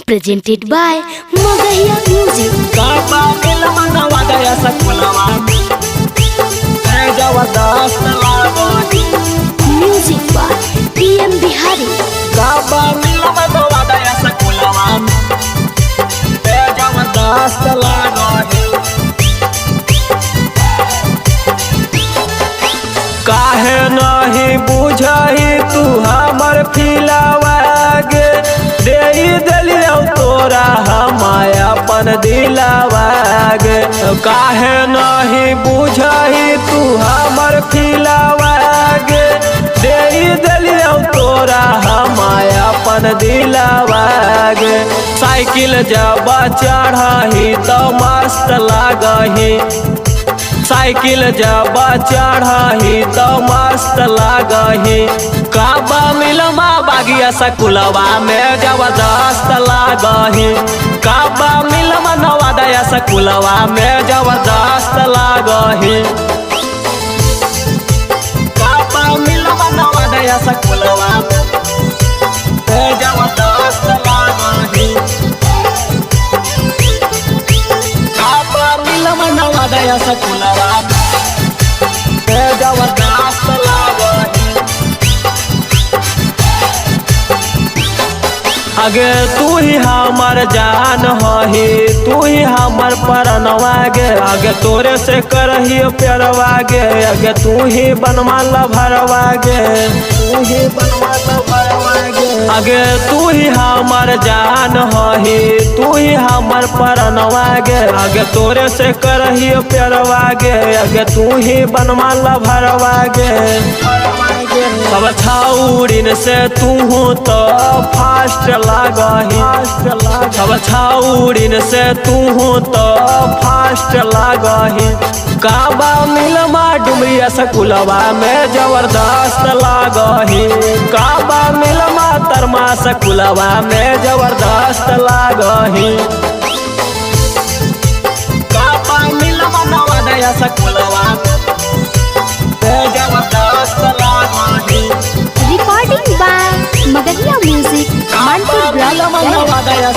Presented by Magahiya Music. Music by PM Bihari. काहे नहीं बुझही तू हमर फिलावा गे दे दिलियौ तोरा हम अपन दिलावा गे। काहे नहीं बुझही तू हमर फिलावा गे दे दिलियौ तोरा हम अपन दिलावा गे। साइकिल जब चढ़ही तो मस्त लागही, साइकिल जब चढ़ही तो मस्त लागही। काबा मिलमा बागिया सकुलवा में जबरदस्त लागही। काबा मिलमा नवादया सकुलवा में जबरदस्त लागही। काबा मिलमा नवादया सकुलवा में जबरदस्त लागही। काबा मिलमा नवादया सकुलवा में जबरदस्त लागही। अगे तू ही हमर जान हही, तू ही हमर परनवा गे। आगे तोरे से करही प्यारवा गे, आगे तू ही बनवा लभरवा गे, तू ही बनवा लभरवा गे। आगे तू ही हमर जान हही, तू ही हमर परनवा गे। आगे तोरे से करही प्यारवा गे, आगे तू ही बनवा लभरवा गे। सब छाउरिन से तू तो फास्ट लागही, सब छाउरिन से तू तो फास्ट लागही। काबा मिलमा डुमरिया सकुलवा में जबरदस्त लागही। काबा मिलमा तरमा सकुलवा में जबरदस्त लागही। काबा मिलमा नवादया सकुलवा में जबरदस्त लागही। Recording by Magahiya Music, Manpur Block, Gaya.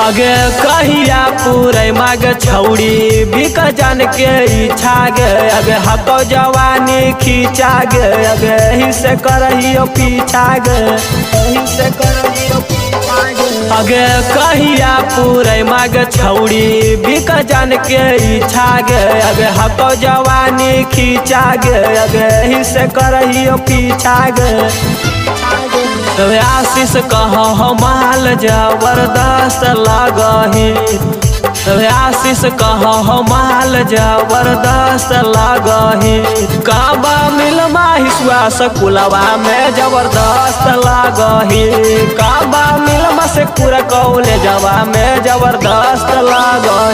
अगे कहिया पूरे माग छौड़ी बिक जान के इच्छा गे। अगे हको जवानी खींचा गे, अगे ही से करहियो पीछा गे, एही से करहियो पीछा गे। अगे कहिया पूरे माग छौड़ी बिक जान के इच्छा गे। अगे हको जवानी खींचा गे, अगे ही से करहियो पीछा गे। तबे आशीष कहो माल जबरदस्त लागही। तबे आशीष कहो माल जबरदस्त लागही। काबा मिलमा हिसुआ सकुलवा में जबरदस्त लागही। काबा मिलमा से पूरा कॉलेजवा में जबरदस्त लागही।